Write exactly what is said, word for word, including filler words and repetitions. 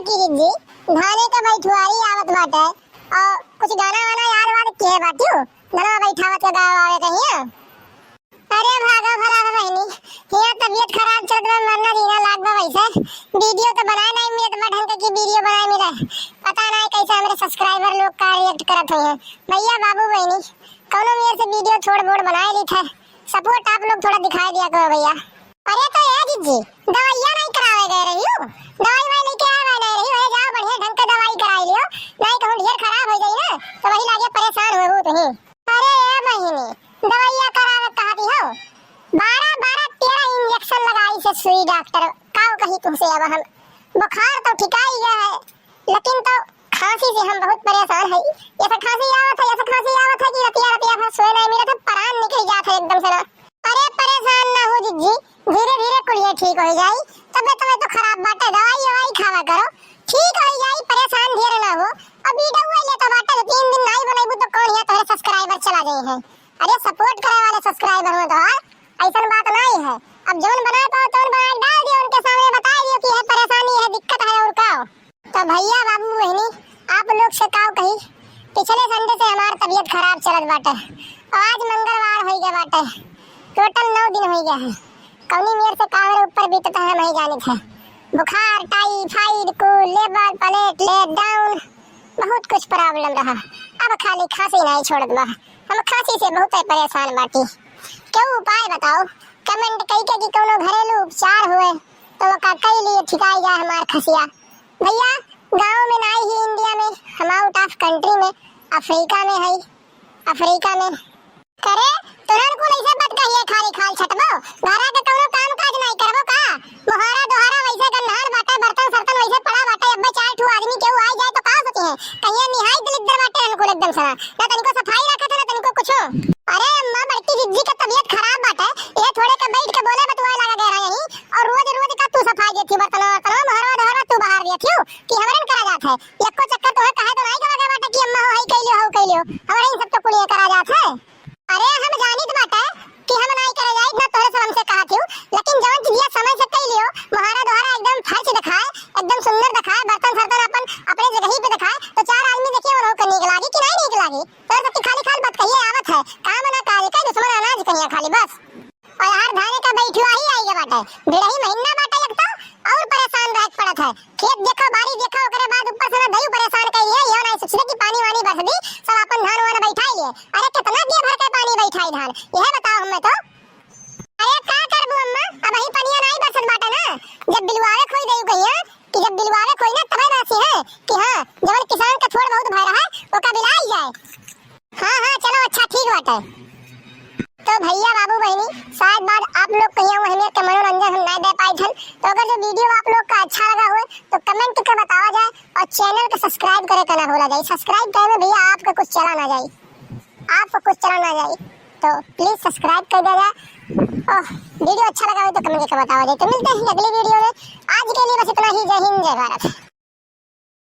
गिरिजी, धाने का बैठुआरी आवत बाटे, और कुछ गाना वाना याद वाद किहे बाटियो, धनवा बैठावत के गावे आवे कहिया। अरे भागा भला बा बहिनी, हियाँ तबियत खराब चलत बा, मरना जीना लाग बा वैसे। वीडियो तो बनाए नाहीं मिलत बा ढंग के कि वीडियो बनाए मिले। पता नाहीं कैसे हमरे subscriber लोग का react करत होइहैं। भैया बाबू बहिनी, कौनो मेर से वीडियो छोड़ बोड़ बनाए लीत है। Support आप लोग थोड़ा दिखाए दिया करो भैया। अरे तो ए जिज्जी, दवाइया नाहीं करावे गए रहियो? दवाई वाई लेके आवे नाहीं रहियो? ए जाओ बढ़िया ढंग के दवाई कराई लियो, नाहीं कहूँ ढेर खराब होइ जाई ना, तो वही लागे परेशान होबू तुहीं। अरे ए बहिनी, दवाइया करावे कहती हो, बारह बारह तेरह injection लगाई से सुई डॉक्टर, काव कही तुमसे अब हम। बुखार तो ठिकाई गया है, लेकिन तो खांसी से हम बहुत परेशान है। ऐसा खांसी आवत है, ऐसा खांसी आवत है कि रतिया रतिया भर सोए नाहीं मिलत है, परान निकल जात है एकदम से ना। अरे परेशान ना हो जिज्जी, धीरे धीरे कुलिये ठीक होइ जाई। तबे तबे तो खराब बाटे, दवाई ववाई खावा करो, ठीक होइ जाई, परेशान ढेर ना हो। अब वीडियो ले तो बाटे, दो तीन दिन नाहीं बनैबू तो कौन हियाँ तोहरे subscriber चला जाई है। अरे support करे वाले subscriber हो तो, ऐसन बात नाहीं है। अब जौन बनाए पाओ तौन बनाए डाल दियो, उनके सामने बताए दियो कि यह परेशानी है, दिक्कत है और का। तो भैया बाबू बहिनी, आप लोग से काव कही, पिछले Sunday से हमार तबियत खराब चलत बाटे, और आज मंगलवार होइ गया बाटे, total नौ दिन होइ गया है। कौनी मेर से का हमरे ऊपर बीतत है, हम ही जानित है। बुखार, typhoid, कुल level, platelet down, बहुत कुछ problem रहा। अब खाली खांसी नाहीं छोड़त बा, हम खांसी से बहुत परेशान बाटी। केहू उपाय बताओ, comment कई के कि कौनो घरेलू उपचार हुए तो वो का कई लिए ठिकाई जाए हमार खसिया। भैया, गाँव में नाहीं ही, India में, हम out of country में, अफ्रीका में है, अफ्रीका में। करे, तोहन कुल ऐसे बात कहिए, खाली खाल छटबो, घरा के कौनो काम काज नाहीं करबो का? मोहारा दोहारा वैसे गन्हार बाटे, बर्तन सर्तन वैसे पड़ा बाटे, अब्बे चार ठो आदमी केहू आई जाए तो का सोची है? कहिए निहाई दलिद्दर बाटे हन कुल एकदम सना, ना तनिको सफाई रखत है, ना तनिको कुछो। अरे अम्मा, बड़की जिज्जी के तबियत खराब बाटे, ये थोड़े के बैठ के बोले बतुआए लागा गए रहे यहीं, और रोज रोज का तू सफाई देती, बर्तनवा वर्तनवा, मोहरवा दोहरवा तू बहार देती हो कि हमरन करा जात है। एको चक्कर तोहे कहे तो नाहीं कहा गया बाटे कि अम्मा हो, हई कइलियो, हऊ कइलियो, हमरे ही सब कुलिये करा जात है। अरे हम जानित बाटे कि हम नाहीं करे जाई, ना तोहरे सब हमसे कहा थियू, लेकिन जवन चीजिया समय से कइलियो, मोहारा दोहारा एकदम फर्च दिखाए, एकदम सुंदर दिखाए, बर्तन सर्तन अपन अपने जगही पे दिखाए, तो चार आदमी देखिए उन्हों के नीक लागी कि नाहीं नीक लागी। तोहरे सब की खाली खाल बात कहिए आवत है, काम ना काज के दुश्मन अनाज कहिया खाली बस। और यार धाने का बैठुआ ही आई गया बाटे, डेढ़ही महीना बाटे एक तो और परेशान रह के पड़त है। खेत देखो, बाड़ी देखो, ओकरे बाद ऊपर से ना दयू परेशान कइली है, यो नाहीं सोचले कि पानी वानी बरस दी, सब अपन धान वान बैठाई लिए। अरे कितना दिन भर के पानी बैठाई धान, यह बताओ हमें तो। अरे का करबू अम्मा, अब ही पनिया नाहीं बरसत बाटे ना, जब बिलवावे खोई दयू कहिया कि जब बिलवावे खोई ना तबे बरसी है कि हाँ, जवन किसान का थोड़ बहुत भय रहा है, ओका बिलाई जाए। हाँ, हाँ, चलो, अच्छा, ठीक बाटे। तो भैया, बाबू, बहिनी, शायद बाद आप लोग कहिया वहने के मनोरंजन हम ना दे पाई थन। तो अगर जो वीडियो आप लोग का अच्छा लगा होए, तो comment के बतावा जाए और channel के subscribe करे के ना भूला जाए। Subscribe करे में भैया आपका कुछ चला ना जाए, आपको कुछ चला ना जाए, तो please subscribe कर दिया जाए। और वीडियो अच्छा लगा हो तो comment के बतावा जाए। तो मिलते हैं अगली वीडियो में। आज के लिए बस इतना ही। जय हिंद, जय भारत।